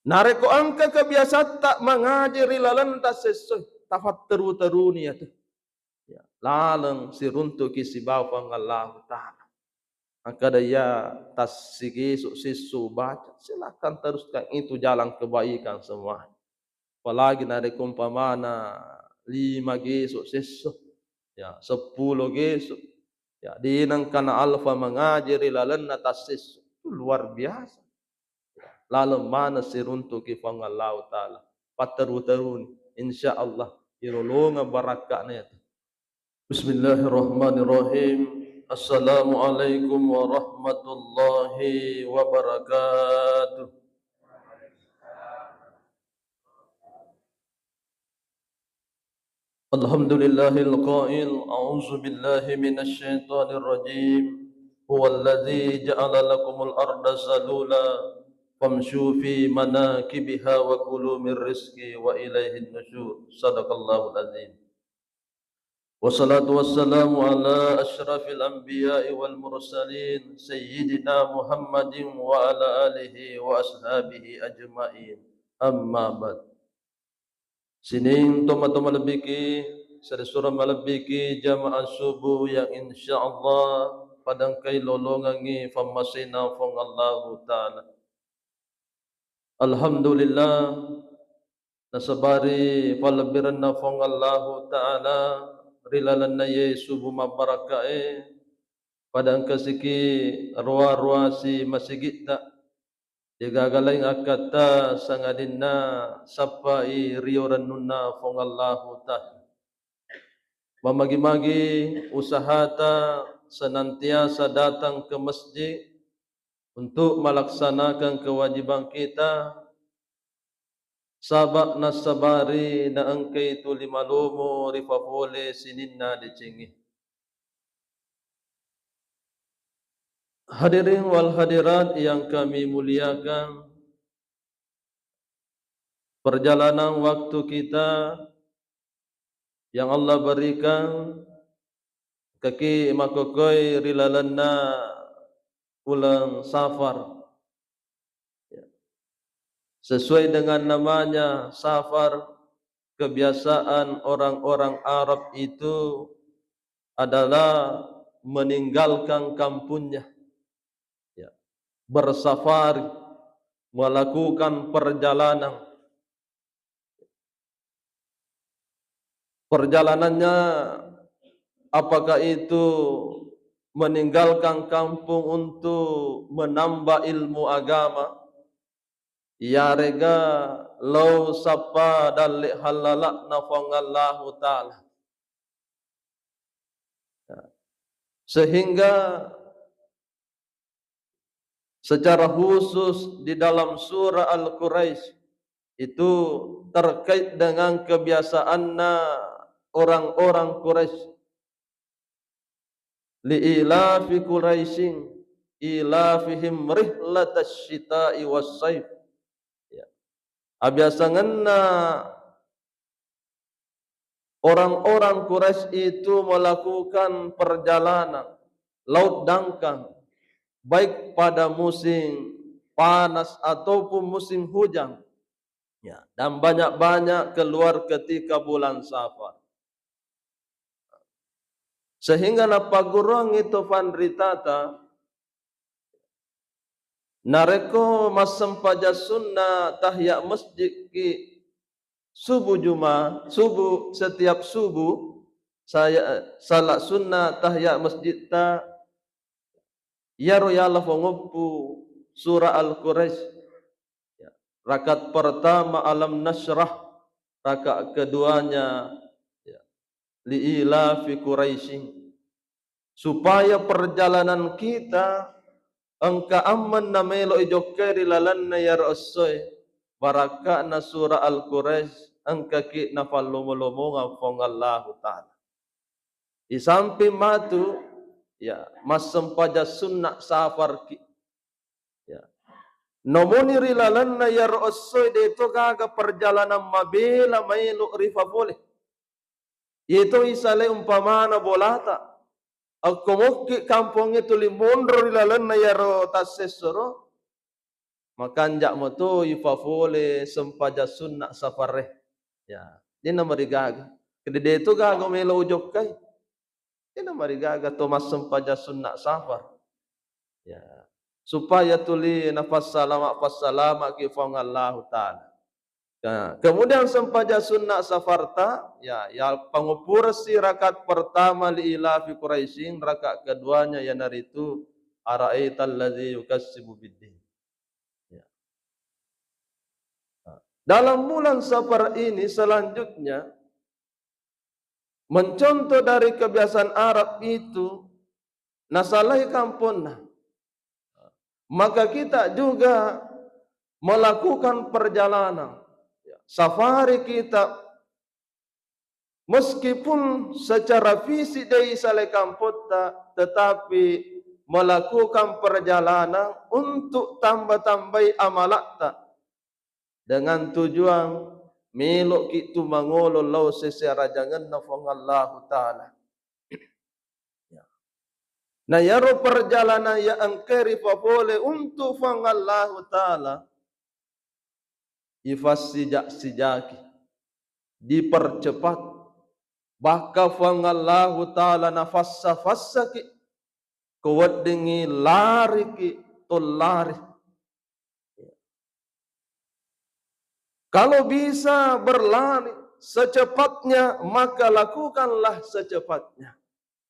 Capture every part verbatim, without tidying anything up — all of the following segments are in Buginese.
Narekko engka kebiasatta mangaji ri laleng tassessoi, tafatteru-teruni iyatu. Ya, laleng siruntuki sibawa Puang Allahu Ta'ala. Makkeda iya tassigesu sessu baca, silakan teruskan itu jalan kebaikan semua. Apalagi narekko umpamana lima gesu sessu, ya, seppulo gesu, ya, dinengkana alfa mangaji ri lalenna tassessu, itu luar biasa. Laleng maneng siruntuki Puang Allahu Ta'ala. Patteru-teruni, insya Allah, ilolongeng barakka'na iyatu. Bismillahirrahmanirrahim. Assalamualaikum warahmatullahi wabarakatuh. Alhamdulillahil qail, a'udzu billahi minasy syaithanir rajim. Huwallazi ja'ala lakumul arda zalula famsyu fi manakibiha wa kulu mir rizqi wa ilaihin nusyur. Sadaqallahul azim. Wassalatu wassalamu ala asyrafil anbiya'i wal mursalin, sayyidina Muhammadin wa ala alihi wa ashabihi ajma'in. Amma ba'd. Sining tomatoa malebbiki, sadisuro malebbiki jamaah subuh yang insyaallah pada engkai lolongengngi fammasena Puang Allahu Ta'ala. Alhamdulillah, nasabari pallebbirenna Puang Allahu Ta'ala ri lalenna iye subuh mabbarakkae, pada engkasiki roa-roasi masigitta, degaga laing akkatta sangadinna sappai rio rennunna Puang Allahu Ta'ala. Mamagi-magi usahata senantiasa datang ke masjid untuk melaksanakan kewajiban kita, saba' nassabari naengkai tuli malomo ripapole sininna decengnge. Hadirin wal hadirat yang kami muliakan, perjalanan waktu kita yang Allah berikan, kaki makkokkoe ri lalenna uleng Safar. Ya. Sesuai dengan namanya Safar, kebiasaan orang-orang Arab itu adalah meninggalkan kampungnya. Ya. Bersafari, melakukan perjalanan. Perjalanannya, apakah itu meninggalkan kampung untuk menambah ilmu agama, iyarega lao sappa dalle hallala'na Puang Allahu Ta'ala. Sehingga secara khusus di dalam surah Al-Quraisy itu terkait dengan kebiasaanna orang-orang Quraisy. Liilafi Quraisyin ilafihim rihlatasy syita'i was saif. Ya. Abiasangenna orang-orang Quraisy itu melakukan perjalanan laut dangkal, baik pada musim panas ataupun musim hujan. Ya, dan banyak-banyak keluar ketika bulan Safar. Sehingga napagguruang itu panritata, narekko massempajang sunna tahiyat masjid ki subuh Juma, subuh, setiap subuh, saya, salat sunna tahiyat masjid ta, iyaro yala fongoppu surah Al-Quraisy. Ya. Rakaat pertama Alam Nasyrah, rakaat keduanya, ya, Liilafi Quraisyin. Supaya perjalanan kita engka ammenna melo ijokkai ri lalenna iyaro essoe, barakka'na surah Al-Quraisy engkaki nafallomo-lomongang Puang Allahu Ta'ala. Di samping matu, ya, massempajang sunna Safar ki. Ya. Nomoni ri lalenna iyaro essoe de to gaga perjalanan mabela maelo rifapole. Iyatu isale umpamana bolata. Akko mokki kampongnge tuli monro ri lalenna iyaro tassessoro. Makanja' mato ipafole sempajang sunna' safarre. Ya, de'na marigaga. Kedede tu gaga melo ujokkai. De'na marigaga to massempajang sunna' safar. Ya. Supaya tuli napassalama-passalamaki Puang Allahu Ta'ala. Nah, kemudian sempajang sunna' safarta, ya, ya pangupursi rakaat pertama li ilafi Quraisyin, rakaat keduanya yanaritu ara'aital ladzi yukazzibu biddin. Ya. Nah, dalam bulan Safar ini selanjutnya, mencontoh dari kebiasaan Arab itu, nasalai kamponna. Maka kita juga melakukan perjalanan. Ya, safari kita, meskipun secara fisik de' isalai kampotta, tetapi melakukan perjalanan untuk tambah-tambahi amalatta. Dengan tujuan melo'ki tu mangolo lao sese arajangenna Puang Allahu Ta'ala. Ya. Na iyaro perjalanan iya engkae ripapole untuk Puang Allahu Ta'ala, ifassija-sijaki, dipercepat. Bahkan Puang Allahu Ta'ala nafassa-fassaki, ko weddingngi lariki, to lari. Kalau bisa berlari secepatnya, maka lakukanlah secepatnya.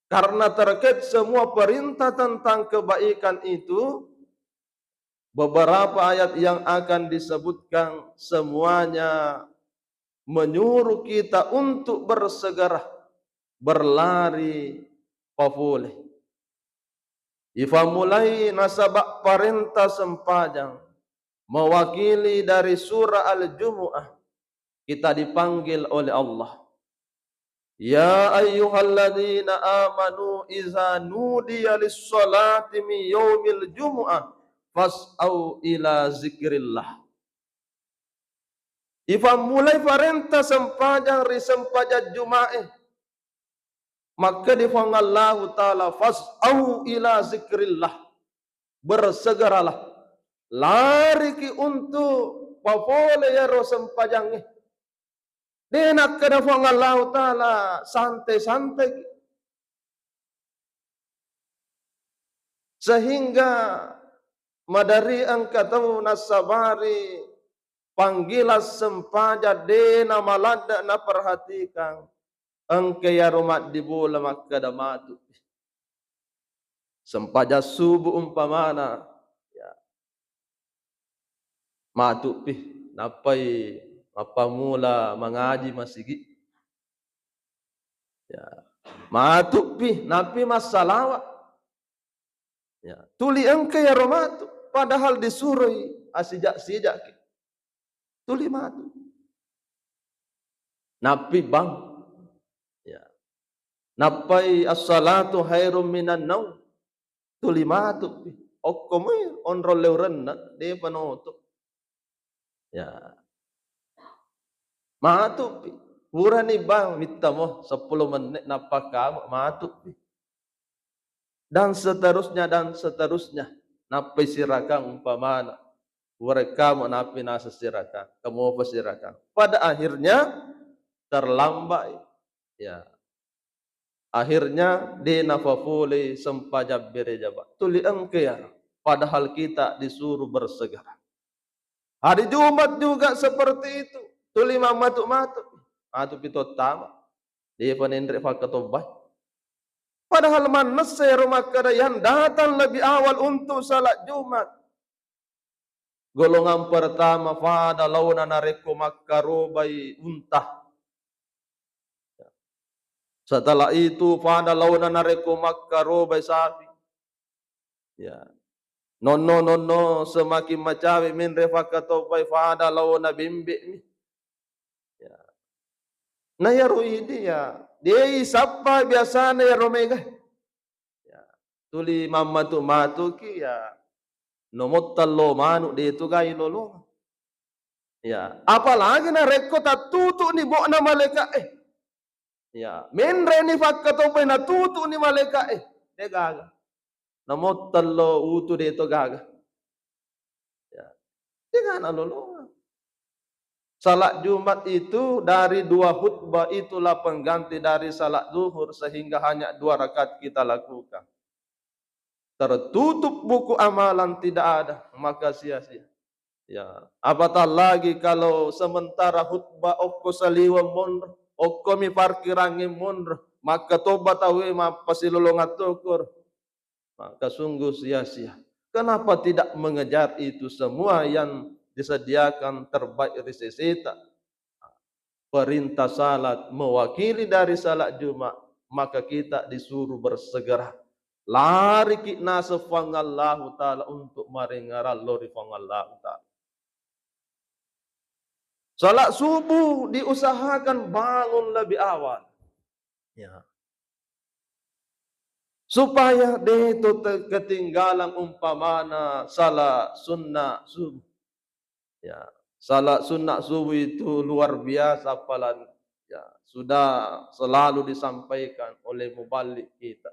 Karena terkait semua perintah tentang kebaikan itu, beberapa ayat yang akan disebutkan semuanya menyuruh kita untuk bersegera berlari papole. Ifammulai nasaba' parenta sempajang mewakili dari surah Al-Jumu'ah, kita dipanggil oleh Allah. Ya ayyuhalladzina amanu idza nudiya lis-salati min yaumil jumu'ah fas'au ila zikrillah. Ifammulai parenta sempajang ri sempajang Juma'e. Makkeda Puang Allahu Ta'ala, "Fas'au ila zikrillah." Bersegeralah. Lariki untuk papole iyaro sempajangnge. De' nakkeda Puang Allahu Ta'ala santai-santai. Sehingga madari engka tau nassabari panggilan sempajang de' namaladde' naperhatikan. Engka iyaro maddibola makkeda matu. Sempajang subuh umpamana, ya. Matupi, nappai mappammula mangaji masigi. Ya. Matupi, nappi massalawa. Ya. Tuli engka iyaro matu, padahal disuroi asija-sijaki. Tuli matu. Nappi bang. Ya. Nappai as-salatu khairum minan naum. Tuli matupi. Okkomoi onrong leurenna, de'pa noto. Ya. Matupi. Purani bang, mittamo seppulo menit nappa kamu, matupi. Dan seterusnya, dan seterusnya. Nappai sirakang umpamana. Pura kamu nappi nasa sirakang, kamu apa sirakang. Pada akhirnya terlambat. Ya. Akhirnya, de' nafapole sempajang bere jaba. Tuli engka ya, padahal kita disuruh bersegera. Hari Jumat juga seperti itu. Tuli mammatu-matu. Matu pito tama. De'pa nenre fakkatobbai. Padahal mannessa ero makkeda yang datang lebih awal untuk salat Jumat. Golongan pertama, fada laona narekko makkarobai unta. Setelah itu, fada laona narekko makkarobai sapi. Ya. Nonno, nonno, semakin macawe menre fakkatobbai, fada laona bembe'mi. Ya. Na iyaro idi ya, de'i sappa biasana iyaro mega. Ya. Tuli mammatu-matuki ya, nomottallo manu de' tu gai lolo. Ya, apalagi narekko tattutu'ni bo'na malaika'e. Ya, menreni fakkatobbai natutu'ni malaika'e. De' gaga. Namottallo utu de' to gaga. Ya. Dengana lolongang. Salat Jumat itu dari dua khutbah, itulah pengganti dari salat zuhur, sehingga hanya dua rakaat kita lakukan. Tertutup buku amalan, tidak ada, maka sia-sia. Ya, apatah lagi kalau sementara khutbah okko saliweng monro, okko mi parkirangnge monro, maka toba tauwe mappasilolongang tokor. Maka sungguh sia-sia. Kenapa tidak mengejar itu semua yang disediakan terbaik ri seseta? Perintah salat mewakili dari salat Jumat, maka kita disuruh bersegera. Lariki naseng Puang Allahu Ta'ala untuk marengerang lao ri Puang Allahu Ta'ala. Salat subuh diusahakan bangun lebih awal. Ya. Supaya de' to te-, ketinggalan umpamana salat sunnah subuh. Ya, salat sunnah subuh itu luar biasa appalan, ya, sudah selalu disampaikan oleh muballigh kita.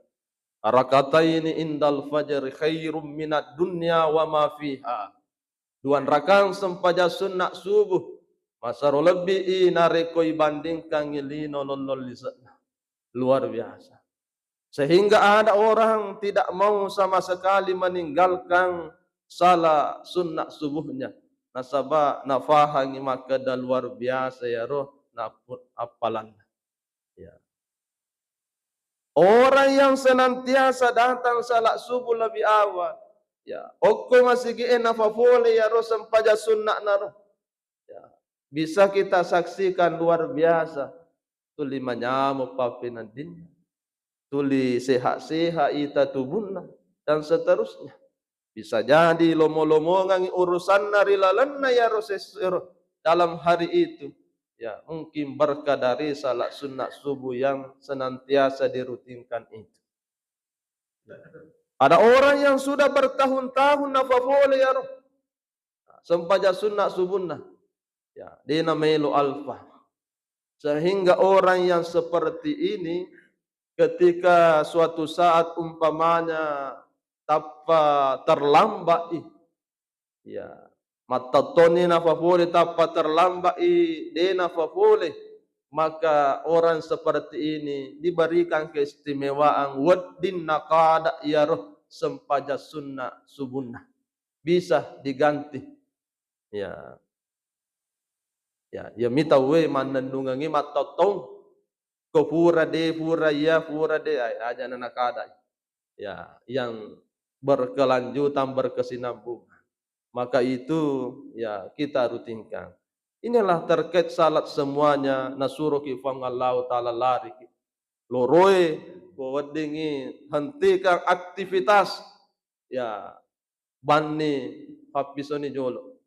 "Rakataini indal fajri khairum minad dunya wa ma fiha." Dua rakaat sempajang sunnah subuh, masero lebbi i narekko ibandingkangngi lino lollong lise'na. Luar biasa. Sehingga ada orang tidak mau sama sekali meninggalkan salat sunnah subuhnya. Nasaba nafahangi makkeda luar biasa iyaro napu-, appalanna. Ya. Orang yang senantiasa datang salat subuh lebih awal, ya, okko masigi'e nafafole iyaro sempajang sunna'na ro. Ya, bisa kita saksikan luar biasa. Tuli manyameng pappeneddinna, tuli sehat-sehat ita tubunna, dan seterusnya. Bisa jadi lomo-lomongangi urusanna ri lalenna iyaro ses-, ero dalam hari itu. Ya, mungkin berkah dari salat sunnah subuh yang senantiasa dirutinkan itu. Ada orang yang sudah bertahun-tahun nafafole iyaro sempajang sunnah subuhna. Ya, de' namelo alfa. Sehingga orang yang seperti ini, ketika suatu saat umpamanya tappa terlambat i, ya, mattettonni nafafole tappa terlambat i, de' nafafole, maka orang seperti ini diberikan keistimewaan wedding nakada iyaro sempajang sunnah subuhna. Bisa diganti. Ya. Ya, iya mi tauwe mannennungengngi mattottong. Ko pura de, pura iya, pura de, ai, aja' na nakada. Ya, yang berkelanjutan, berkesinambungan. Maka itu, ya, kita rutinkan. Inilah terkait salat semuanya, nasuroki Puang Allahu Ta'ala lariki. Loroe, ko weddingngi hentikan aktivitas, ya, banni pappisoni jolo.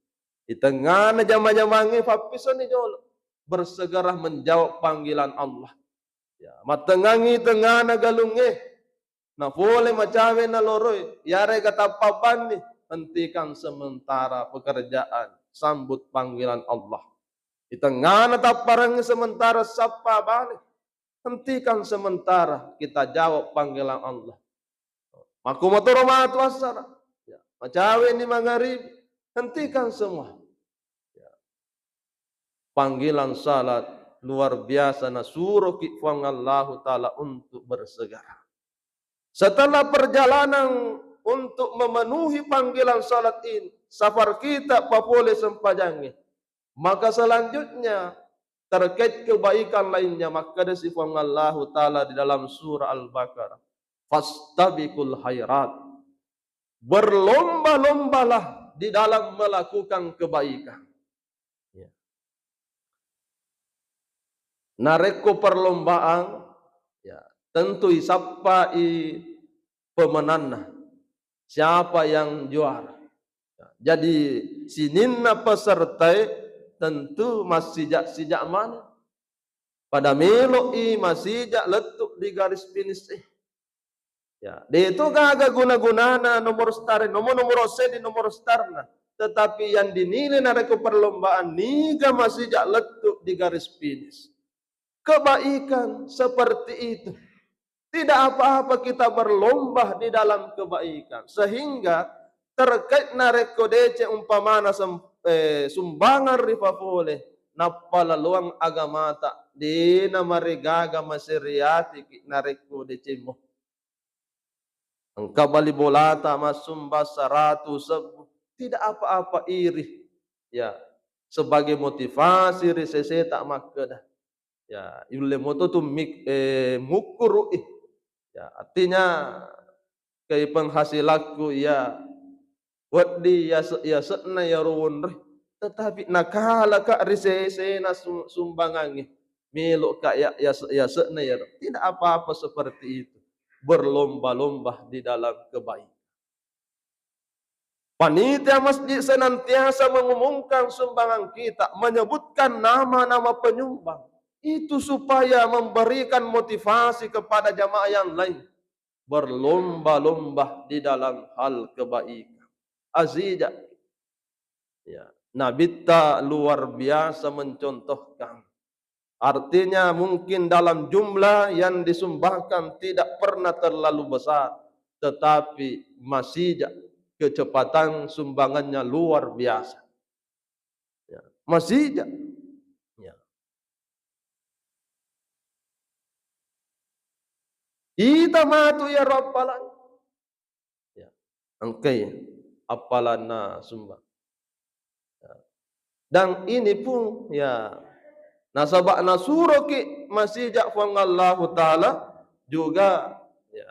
Di tengngana jama-jamangnge pappisoni jolo. Bersegera menjawab panggilan Allah. Ya, mattengngangngi tengngana galungnge. Napole macawe naloroi, iyarega tappa banni, hentikan sementara pekerjaan, sambut panggilan Allah. Di tengngana tapparengnge sementara sappa bale, hentikan sementara kita jawab panggilan Allah. Makkumotoro matu assara. Ya, macaweni mangarib, hentikan semua. Ya. Panggilan salat luar biasa, nasuroki Puang Allahu Ta'ala untuk bersegera. Setelah perjalanan untuk memenuhi panggilan salat ini, safar kita papole sempajangnge. Maka selanjutnya, terkait kebaikan lainnya, makkedasi Puang Allahu Ta'ala di dalam surah Al-Baqarah, "Fastabiqul khairat." Berlomba-lombalah di dalam melakukan kebaikan. Ya. Narekko perlombaan, ya, tentu isappai pemenanna. Siapa yang juara? Jadi, sininna pesertae tentu massija-sija maneng. Pada melo'i masija lettu di garis finish e. Ya, de' to gaga guna-gunana nomor star, nomor, nomor seddi nomor starna. Tetapi yang dinilai narekko perlombaan, niga masija lettu di garis finish. Kebaikan seperti itu. Tidak apa-apa kita berlomba di dalam kebaikan. Sehingga terkait narekko deceng umpamana sem-, eh, sumbangan rifafole, nappa laloang agamata, dena marigaga maseriatiki narekko decemmo. Engka bali bolata massumbang saratu sebbu, tidak apa-apa, iri. Ya, sebagai motivasi ri seseta makkeda. Ya, yulle moto tu mik-, eh, mukkuru'i. Ya, artinya, kai penghasilanku iya wedding yase-, yase'na iyaro wonroe, tetapi nakalaka ri sesena su-, sumbangangnge, meloka ya-, yase-, yase'na iyaro. Tidak apa-apa seperti itu. Berlomba-lomba di dalam kebaikan. Panitia masjid senantiasa mengumumkan sumbangan kita, menyebutkan nama-nama penyumbang. Itu supaya memberikan motivasi kepada jamaah yang lain. Berlomba-lomba di dalam hal kebaikan. Azija. Ya, Nabitta luar biasa mencontohkan. Artinya, mungkin dalam jumlah yang disumbangkan tidak pernah terlalu besar, tetapi masija kecepatan sumbangannya luar biasa. Ya, masija. Ya. Ita matu iyaro appalang. Ya. Engkai appalanna sumbang. Ya. Dan ini pun, ya, nasaba nasuroki masija Puang Allahu Ta'ala juga, ya,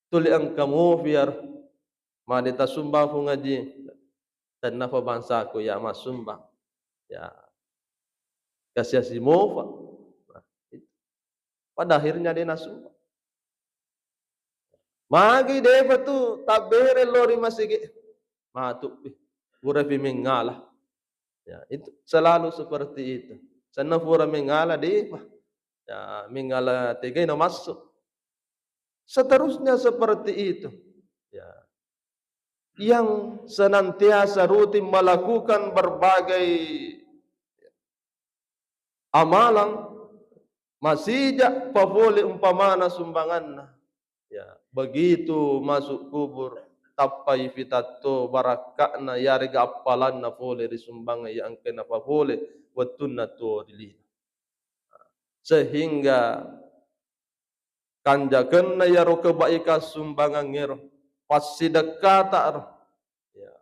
tuli engka mufiar, made tasumbang Puang Haji, tennafa bangsaku ya massumbang. Ya. Kasiasi mofa. Nah, itu. Pada akhirnya de nasumbang. Magi depa tu tabbere lao ri masigi. Matupi. Purapi mengala. Ya, itu selalu seperti itu. Senna pura mengala depa. Ya, mengala tegai na masuk. Seterusnya seperti itu. Ya. Yang senantiasa rutin melakukan berbagai amalan, masija papole umpamana sumbanganna. Ya, begitu masuk kubur, tappai pitatto barakka'na yarega appalanna pole ri sumbangan ya engkae napapole wettunna tuo ri lino. Sehingga kanjakenna iyaro kebaikan sumbangangngero, passidekkata ro. Ya.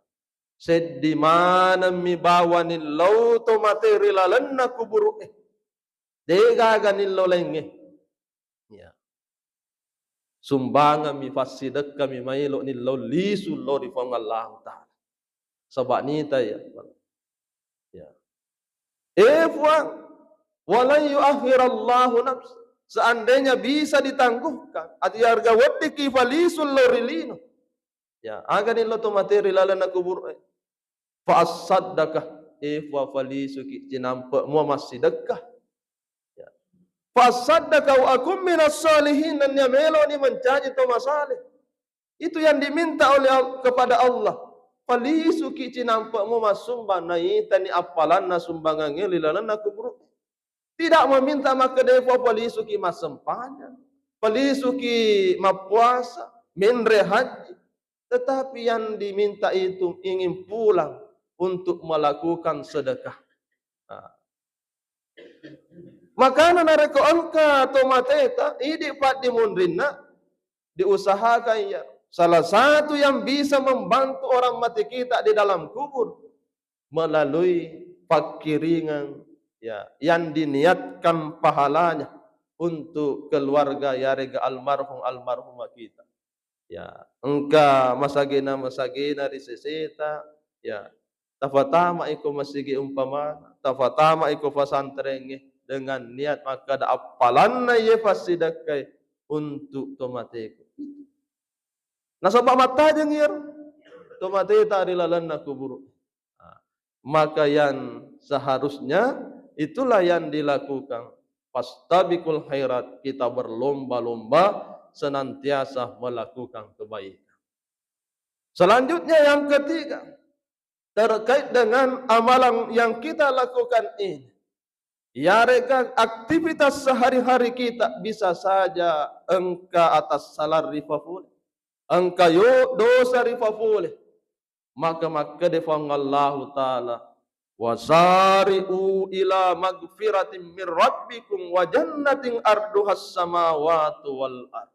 Seddi manemmi bawani lao to mate ri lalenna kuburu'e. De gaga nillo laingnge. Ya. Sumbangammi, passidekkami maelo nillo lisu lao ri Puang Allahu Ta'ala. Saba nita ya. Ya. Eh, Puang, walan yuakhirallahu nafs. Seandainya bisa ditangguhkan, atau yarga weddikki falisu lao ri lino. Ya, agani lao to mate ri lalenna kubur, eh. Fa assaddaka, eh, Puang, falisuki cinampe mua massidekka. Ya. Fa assaddaka wa akum minas salihin, nennia meloni mancaji to masale. Itu yang diminta oleh Al-, kepada Allah. Falisuki cinampe mua massumbang, naitani appalanna sumbangangnge ri lalenna kuburu. Tidak meminta makkeda, "Fa-, falisuki massempajang, falisuki mappuasa, menre haji." Tetapi yang diminta itu ingin pulang untuk melakukan sedekah. Nah. Makana narekko engka to mateta, idi paddimunrinna, diusahakan ya. Salah satu yang bisa membantu orang mati kita di dalam kubur melalui fakkiringan, ya, yang diniatkan pahalanya untuk keluarga yarega almarhum almarhumah kita. Ya, engka masagena-masagena ri seseta, ya, tafatama iko masigi umpamana, tafatama iko pesantrengnge dengan niat makkada appalanna iye fassidekkai untuk tomateku. Nasaba mattajeng iyaro tomateta ri lalenna kuburu. Nah, maka yang seharusnya itulah yang dilakukan. Fastabiqul khairat, kita berlomba-lomba senantiasa melakukan kebaikan. Selanjutnya yang ketiga, terkait dengan amalan yang kita lakukan ini. Yarega aktivitas sehari-hari kita bisa saja engka atassalang rifafule. Engka yo dosa rifafule. Maka makkeda Puang Allahu Ta'ala, "Wasari'u ila magfiratin min rabbikum wa jannatin arduhas samawati wal ard."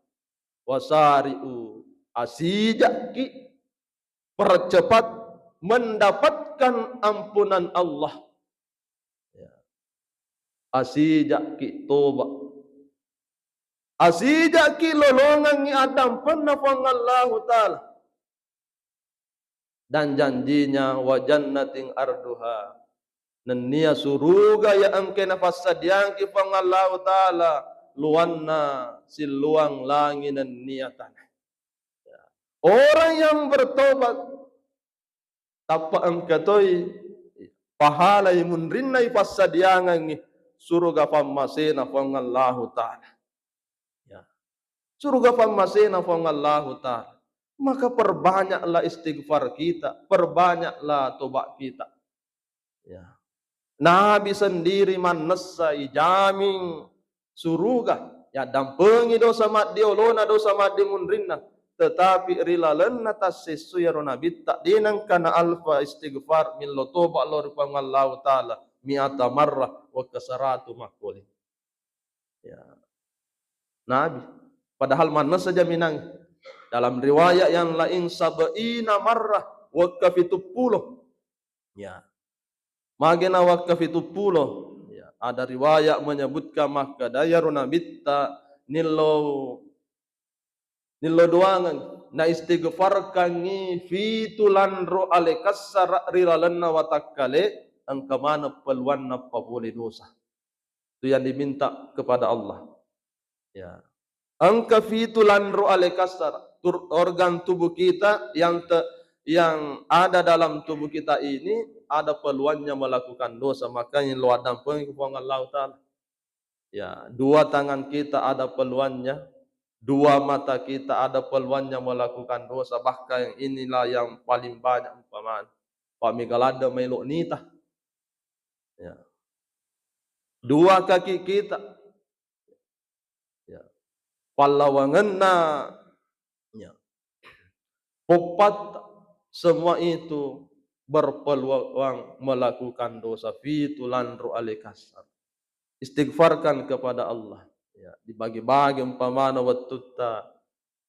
Wasari'u, asijakki percepat mendapatkan ampunan Allah. Ya. Asijakki toba. Asijakki lolongengngi addampenna Puang Allahu Ta'ala. Dan janjinya, "Wa jannatin arduha." Nennia suruga ya engka nafassadiangki Puang Allahu Ta'ala, luanna silluang langi nennia tanah. Ya. Orang yang bertobat, tappa engka toi pahalai munrinna ifassadiangengngi suruga pammasena Puang Allahu Ta'ala. Ya. Suruga pammasena Puang Allahu Ta'ala. Maka perbanyaklah istighfar kita, perbanyaklah tobat kita. Ya. Nabi sendiri mannessa ijamin suruga, yaddampengi dosa maddiolona, dosa maddimunrinna, tetapi ri lalenna tassessu yaro nabitta, de nengka naalpa istighfar, millau toba lao ri Puang Allahu Ta'ala, mi'ata marrah, wekka seratu makkoli. Ya. Nabi. Padahal mannessa jaminang. Dalam riwayat yang lain, sab'ina marrah, wekka fituppulo. Ya. Magena wekka fituppulo. Ya. Ada riwayat menyebutkan makkeda yaro nabitta nillo, nillo doangeng, na istighfarkangngi fitu lanro alekassara ri lalenna watakkale, engka maneng peluanna papole dosa. Itu yang diminta kepada Allah. Ya. Engka fitu lanro alekassara, tur-, organ tubuh kita yang te-, yang ada dalam tubuh kita ini ada peluangnya melakukan dosa, makanya lo addampengi Puang Allah Ta'ala. Ya, dua tangan kita ada peluangnya, dua mata kita ada peluangnya melakukan dosa, bahkan inilah yang paling banyak umpamanya. Pamega ladde maelo nita. Ya. Dua kaki kita. Ya. Pallawangenna, ya, poppatta, semua itu berpeluang melakukan dosa fitu lanro alekassara. Istighfarkan kepada Allah. Ya, dibagi-bagi umpamana wettutta,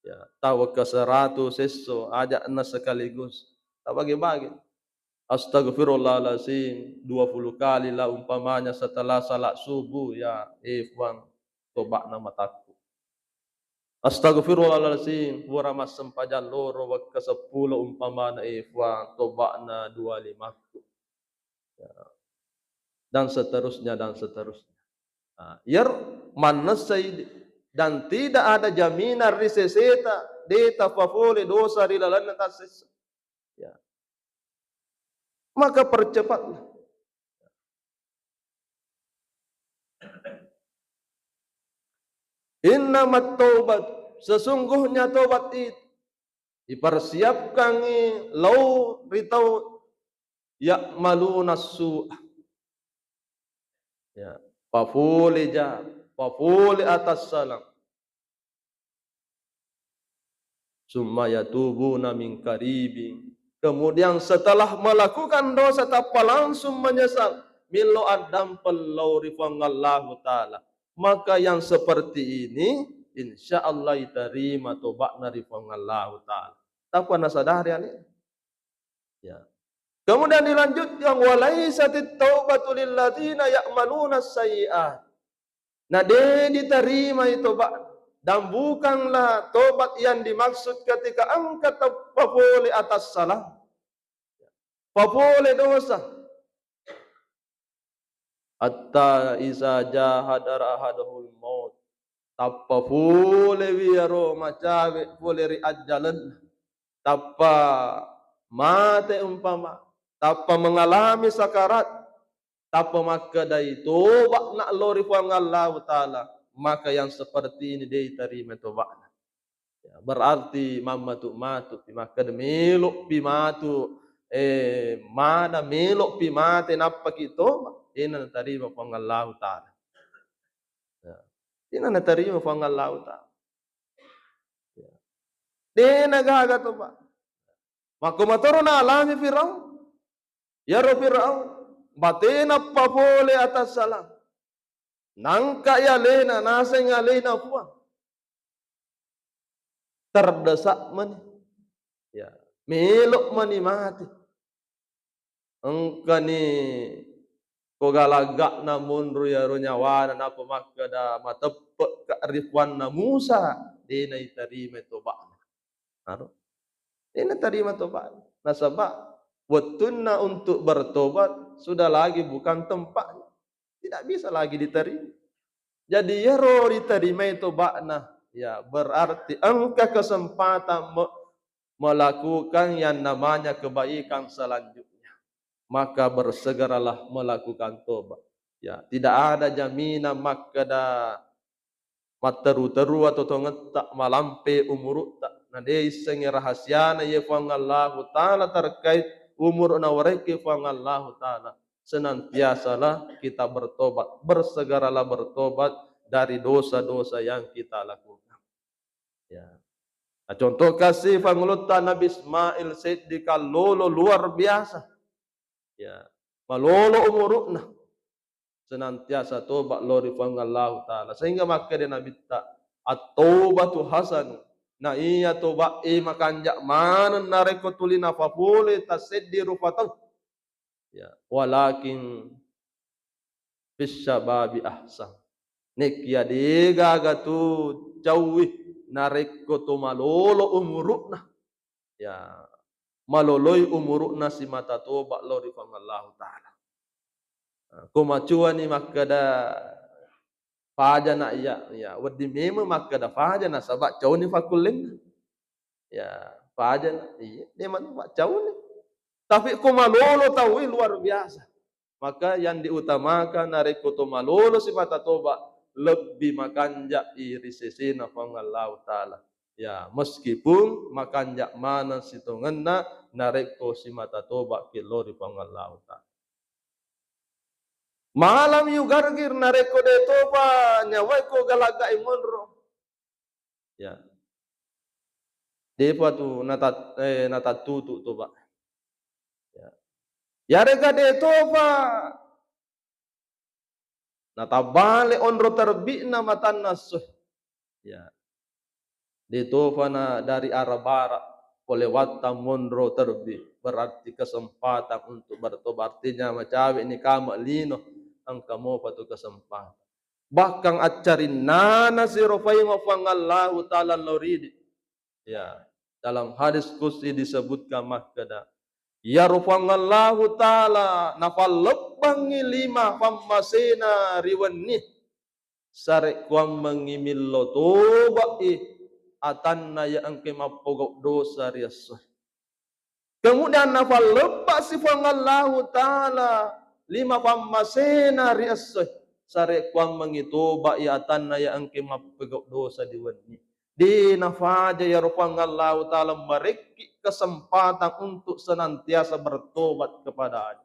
ya, tau ke seratu sesso, ajakna sekaligus. Tabagi-bagi. Astagfirullahalazim dua puluh kali lah umpamanya setelah salat subuh, ya, eh, Puang, tobakna matakku. Astagfirullahalazim, pura massempajang loro wekka seppulo umpamana, eh, Puang, tobakna dua limakku. Ya. Dan seterusnya, dan seterusnya. Nah, iyaro mannessai, dan tidak ada jaminan ri seseta, de tapapole dosa ri lalenna tassessa. Ya. Maka percepatlah. Innamat taubat, sesungguhnya tobat itu dipersiapkangngi lao ri tau ya'maluna su'a. Ya, papole ja, papole atassalang. Summa yatubuna min qaribin. Kemudian setelah melakukan dosa tappa langsung menyesal, millau addampeng lao ri Puang Allahu Ta'ala. Maka yang seperti ini, insya Allah diterima tobatna ri Puang Allahu Ta'ala. Tappa nasadari ale. Ya. Kemudian dilanjutkan, "Walaisatit taubatu lilladzina ya'maluna sayyi'at." Nah, de ditarimai toba, dan bukanlah tobat yang dimaksud ketika engka tappa pole atassalang, papole dosa. Hatta iza jaa hadara ahadahul maut. Tappa polewi iyaro macawe pole ri ajjalenna. Tappa mate umpama, tappa mengalami sakarat, tappa makkedai toba'na lao ri Puang Allahu Ta'ala, maka yang seperti ini de tarima toba'na. Ya, berarti mammatu-matu pi, makkeda melo pi matu, eh, mana melo pi mate nappa ki toba, dena natarima Puang Allahu Ta'ala. Ya. Dena natarima Puang Allahu Ta'ala. Ya. Dena gaga toba. Makko matoro naalami Firaun. Iyaro Firaun, batena papole atassalang. Nangka i alena, naseng alena Puang. Terdesak mani. Ya, melok mani mati. Engkani ko galagakna monro iyaro nyawana, nako makkeda mateppe'ka ri Puanna Musa, de naitarimai toba'na. Aro. De natarima toba'na. Nasaba wettunna untuk bertobat sudah lagi bukan tempatnya. Tidak bisa lagi diterima. Jadi, iyaro ritarimai toba'na, ya, berarti engka kesempatan me-, melakukan yang namanya kebaikan selanjutnya. Maka bersegeralah melakukan tobat. Ya, tidak ada jaminan makkeda matteru-teru atau tongetta malampe umuru'ta. Na de issengngi rahasiana ye Puang Allahu Ta'ala terkait umur nawarekki Puang Allahu Ta'ala. Senantiasalah kita bertobat, bersegeralah bertobat dari dosa-dosa yang kita lakukan. Ya. Nah, contoh kasih pangulutta Nabi Ismail seddi kallolo luar biasa. Ya. Malolo umuru'na. Senantiasa toba lao ri Puang Allahu Ta'ala. Sehingga makkeda Nabitta, "At-taubatu hasan." Na iya toba e makanja maneng narekko tuli napapole tasseddi rupa tau. Ya, walakin fis syababi ahsan. Nekkiya degaga tu cauwi narekko to malolo umuru'na. Ya, maloloi umuru'na simata toba lao ri Puang Allahu Ta'ala. Nah, ko macuani makkeda pajana iya, ya, wedding memeng makkeda pajana, saba cauni pakkullenna. Ya, pajana, iya, de maneng, Pak, cauni. Tapi ko malolo tauwi luar biasa. Maka yang diutamakan narekko to malolo simata toba, lebbi makanja'i ri sesena Puang Allahu Ta'ala. Ya, meskipun makanja maneng sitongenna narekko simata toba ki lao ri Puang Allahu Ta'ala. Malam yugargir, narekko de toba nyawae ko galaga'i monro. Ya. Depa tu natat-, eh, natattutu toba. Ya. Yarega de toba natabbale onro terbi'na matanna esso. Ya. De tofa na dari arah barat, pole wattang monro terbi, berarti kesempatan untuk bertobat. Artinya macawe ni kama lino, engka mopa tu kesempatan. Bahkan accarinnana siro paimeng Puang Allahu Ta'ala lao ridi. Ya, dalam hadis qudsi disebutkan makkeda, iyaro Puang Allahu Ta'ala nafallebbangngi lima pammasena ri wenni, sarekkuammengngi millo toba'i atanna iya engke mappogau dosa ri esso. Kemudian nafallebbasi Puang Allahu Ta'ala lima pammasena ri essoe, sarekkuammengngi toba iya atanna iya engke mappegau dosa di wenni. De nafaja iyaro Puang Allahu Ta'ala marekki kesempatan untuk senantiasa bertobat kepada-Nya.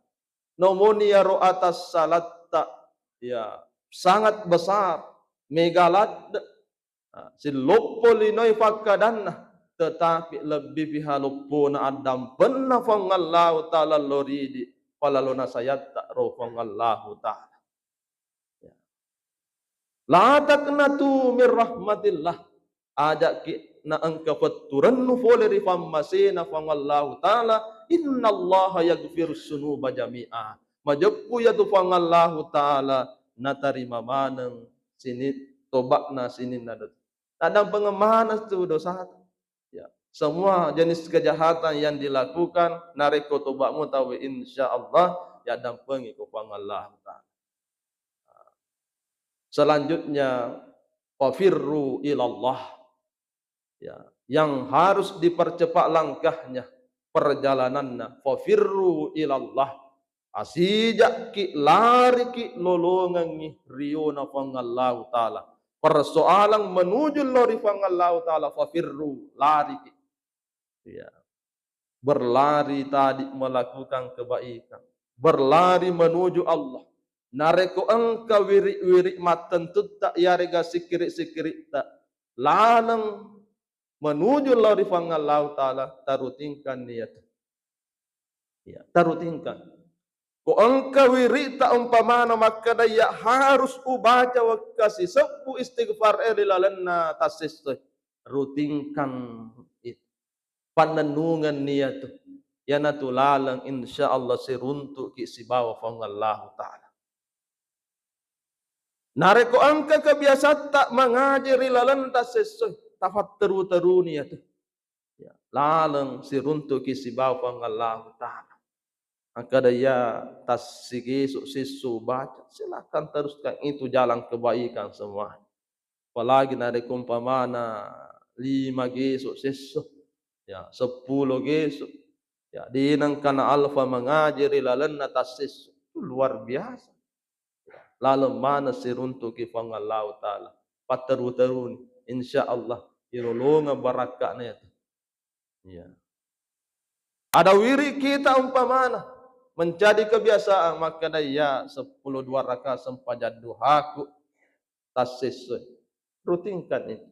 Nomoni iyaro atas salatta, ya, sangat besar, mega ladde. Nah, silloppo linoi fakkadanna, tetapi lebbi piha loppona addampenna Puang Allahu Ta'ala lao ridi, palalona sayatta ro Puang Allahu Ta'ala. Ya. La taqnatu min rahmatillah. Aja'ki na engka petturennu pole ri pammasena Puang Allahu Ta'ala, innallaha yaghfirus dzunuba jami'a. Majeppu iyatu Puang Allahu Ta'ala natarima maneng sini-, toba'na sininna dosa. Taddampengeng maneng tu dosata. Ya, semua jenis kejahatan yang dilakukan, narekko toba'mu tauwe, insya Allah yaddampengiko Puang Allahu Ta'ala. Selanjutnya, fafirru ilallah. Ya, yang harus dipercepat langkahnya, perjalananna, fafirru ilallah. Asija'ki lariki lolongengngi riona Puang Allahu Ta'ala. Persoalan menuju lao ri Puang Allahu Ta'ala, fafirru, lariki. Ya. Berlari tadi melakukan kebaikan. Berlari menuju Allah. Narekko engka wiri-wiri mattentutta iyarega sikiri-sikiritta laleng menuju lao ri Puang Allahu Ta'ala, tarutingkan niat. Ya, tarutingkan. Ko engka wiri'ta umpamana makkeda, "Iya harus ubaca wekka sisebbu istighfar e ri lalenna tassessoi." Rutingkan itu. Pannennungeng niatu. Iyanatu laleng, insya Allah siruntu'ki sibawa Puang Allahu Ta'ala. Narekko engka kebiasatta mangaji ri laleng tassessoi, tafatteru-teruni iyatu. Ya, laleng siruntu'ki sibawa Puang Allahu Ta'ala. Makkeda, "Iya, tassigesu sessu baca, silakan teruskan, itu jalan kebaikan semua." Apalagi narekko umpamana lima gesu sessu, ya, seppulo gesu, ya, de nengka na alfa mangaji ri lalenna tassessu, itu luar biasa. Laleng maneng siruntu'ki Puang Allahu Ta'ala. Patteru-teruni, insya Allah ilolongeng barakka'na iyatu. Iya. Ada wiri kita umpamana menjadi kebiasaan, makkeda, "Iya, seppulo dua rakaat sempajang duhaku tassessoi." Rutinkan itu.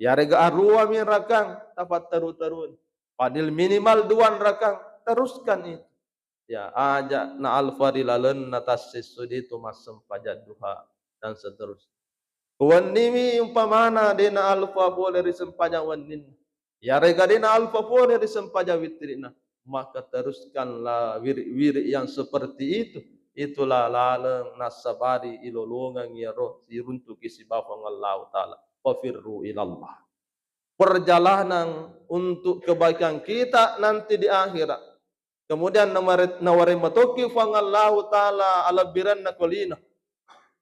Iyarega aruami rakang, tafatteru-teruni. Padahal minimal dua rakang, teruskan itu. Ya, aja na alfa ri lalenna tassessoi de tu massempajang duha dan seterusnya. Wennimi umpamana de na alfa pole ri sempajang wenninna, iyarega de na alfa pole ri sempajang witrina, maka teruskanlah wiri-wiri yang seperti itu. Itulah laleng nassabari ilolongeng iyaro siruntu'ki sibawa Puang Allahu Ta'ala. Fafirru ilallah. Perjalanan untuk kebaikan kita nanti di akhirat. Kemudian naware-, nawareng matokki Puang Allahu Ta'ala alebbirenna ko lino.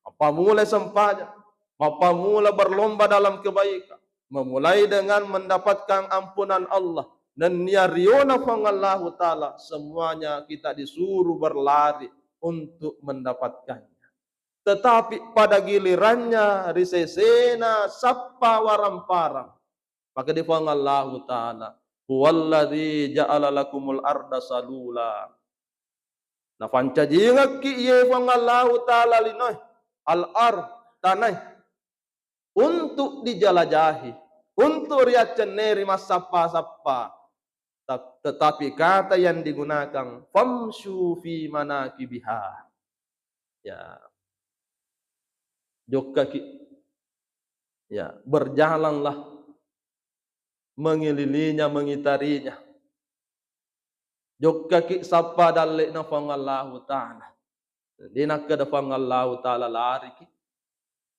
Mappamula sempajang, mappamula berlomba dalam kebaikan, memulai dengan mendapatkan ampunan Allah, nennia riona Puang Allahu Ta'ala, semuanya kita disuruh berlari untuk mendapatkannya. Tetapi pada gilirannya, ri sesena sappa waramparang, makkeda Puang Allahu Ta'ala, "Huwallazi ja'ala lakumul arda salula." Nafancajingekki iye Puang Allahu Ta'ala linoe, al-ard, tanae, untuk dijalajahi, untuk riaccenneri massappa-sappa. Tap-, tetapi kata yang digunakan, "Famshu fi manakibiha." Ya. Jokkaki. Ya, berjalanlah mengililinya, mengitarinya. Jokkaki sappa dalle'na Puang Allahu Ta'ala. De nakkeda Puang Allahu Ta'ala lariki.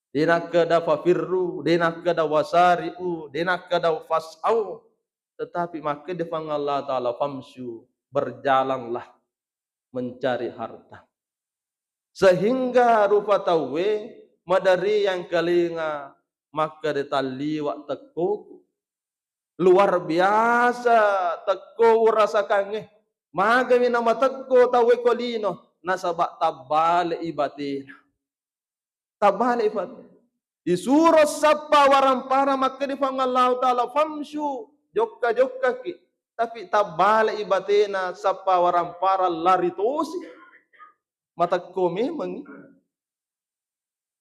De nakkeda fafirru, de nakkeda wasari'u, de nakkeda fas'au. Tetapi makkeda Puang Allahu Ta'ala, "Famshu," berjalanlah mencari harta. Sehingga rupa tauwe maderri yangkalinga makkeda talliwa tekkoku. Luar biasa tekko urasakangnge. Magami namatekko tauwe ko lino, nasaba tabbale'i batena. Tabbale'i batena. Disuro sappa waramparang, makkeda Puang Allahu Ta'ala, "Famshu," jokka-jokkaki. Tapi tabbale'i batena, sappa waramparang lari tosi. Matekko memengngi.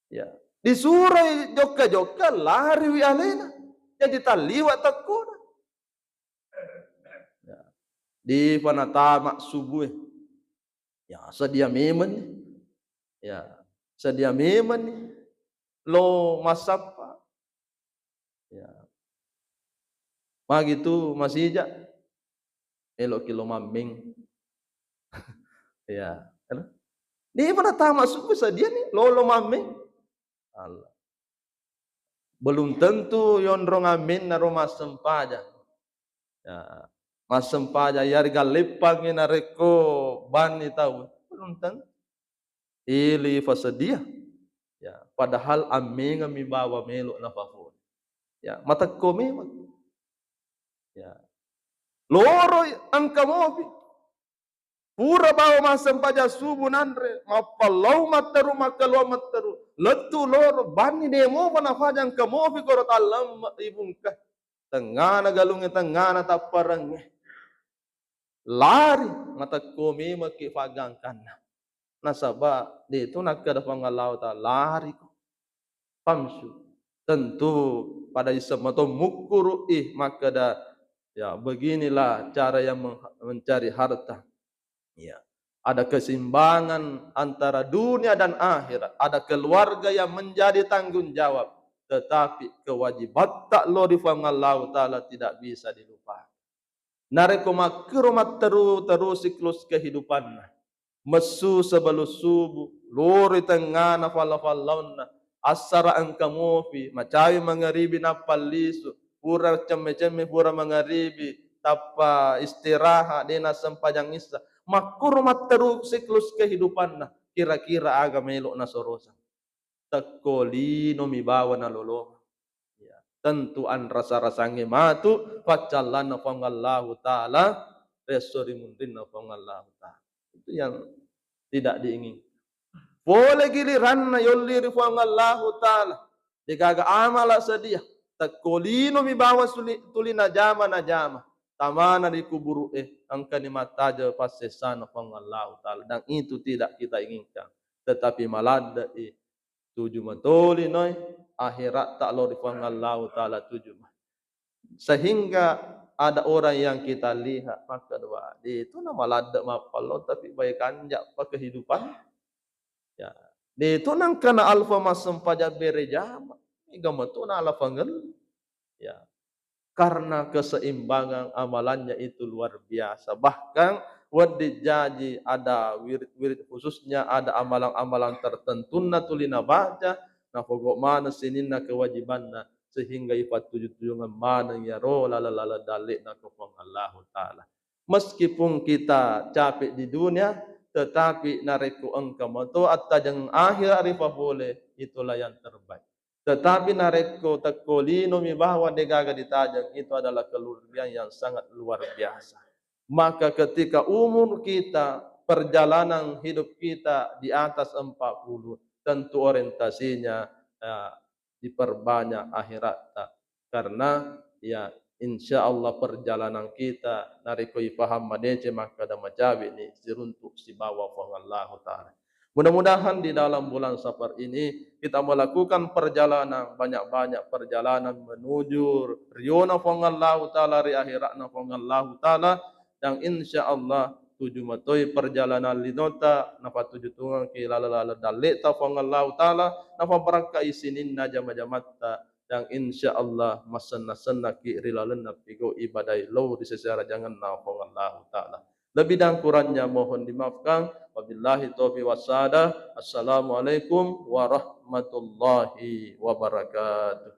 Ya. Disuroi jokka-jokka, lariwi alena. Jadi talliwa tekkona. Ya. Dipa natama subuh e. Ya, sedia memeng ni. Ya, sedia memeng ni. Lo massappa. Ya. Magi tu masija. Eloki lo mammeng. Ya. Dipa natama subuh sedia ni. Lo, lo mammeng. Allah. Belum tentu yonrong ammenna ro massempajang. Ya, massempajang, iyarega leppangngi narekko banni tau. Belum tentu. Ili fasedia. Ya, padahal ammengami bawa melo nafafo. Ya, matekko memang. Ya. Loro engka mopi. Pura bawa massempajang subuh nanre, mappallau matteru, makkaluang matteru, lettu loro, banni de mopa nafajang, engka mopi koro tallemme'i bungka. Tengngana galungnge, tengngana tapparengnge. Lari, matekko memekki faggangkanna. Nasaba de tu nakkeda Puang Allahu Ta'ala, lariko. Famshu. Tentu pada isseng mato mukkuru'i makkeda, ya, beginilah cara yang meng-, mencari harta. Iya. Ada keseimbangan antara dunia dan akhirat. Ada keluarga yang menjadi tanggung jawab. Tetapi kewajibatta lao ri Puang Allahu Ta'ala tidak bisa dilupakan. Narekko makkero matteru-, terus siklus kehidupanna, messu sebelum subuh, lori tengngana falla-fallaunna, assara engka mopi, macawe mangaribi nappa lisu, pura cemme-cemme, pura mangaribi, tappa istirahat, de nassempajang issa. Makkoro matteru siklus kehidupanna, kira-kira aga melo nasorosang? Tekko linomi bawang nalolongeng. Ya, tentu anrasa-rasangnge matu paccallanna Puang Allahu Ta'ala, resso ri munrinna Puang Allahu Ta'ala. Itu yang tidak diinginkan. Pole giliranna yolli ri Puang Allahu Ta'ala, degaga amala sedia, tekko linomi bawang suli-, tuli najama, najama. Tamana ri kuburu'e, engkani mattajeng passessana Puang Allahu Ta'ala. Dan itu tidak kita inginkan. Tetapi maladde'i tuju matoli noi, akhiratta lao ri Puang Allahu Ta'ala tuju ma. Sehingga ada orang yang kita lihat, makkeda, "Wah, de tu na maladde mappallo, tapi bae kanja pa kehidupan." Ya. De tu nangkana alfa massempajang bere jama, mega metu na alfa ngel. Ya. Karena keseimbangan amalannya itu luar biasa. Bahkan wedding jaji ada wirid-wirid khususnya, ada amalan-amalan tertentunna tuli nabaca, nafogo maneng sininna kewajibanna, sehingga ipattuju-tujungeng maneng iyaro laleng-laleng dalle'na ko Puang Allahu Ta'ala. Meskipun kita capek di dunia, tetapi narekko engka meto attajeng akhirat ripapole, itulah yang terbaik. Tetapi narekko tekko linomi bahwa degaga ditajeng, itu adalah kerugian yang sangat luar biasa. Maka ketika umur kita, perjalanan hidup kita di atas empat puluh, tentu orientasinya, ya, diperbanyak akhiratta. Karena, ya, insya Allah perjalanan kita narekko ipaham madeceng makkeda macawe'ni siruntu sibawa Puang Allahu Ta'ala. Mudah-mudahan di dalam bulan Safar ini kita melakukan perjalanan, banyak-banyak perjalanan menuju riona Puang Allahu Ta'ala, ri akhiratna Puang Allahu Ta'ala, dan insya Allah tuju matoi perjalanan linota, napatuju tungengki laleng-laleng dalle'ta Puang Allahu Ta'ala, napabarakkai sininna jama-jamatta, dan insya Allah massenna-sennaki ri lalenna pigau ibadah lao ri seserajangenna Puang Allahu Ta'ala. Lebih dan kurangnya mohon dimaafkan. Wabillahi taufiq wassadah. Assalamualaikum warahmatullahi wabarakatuh.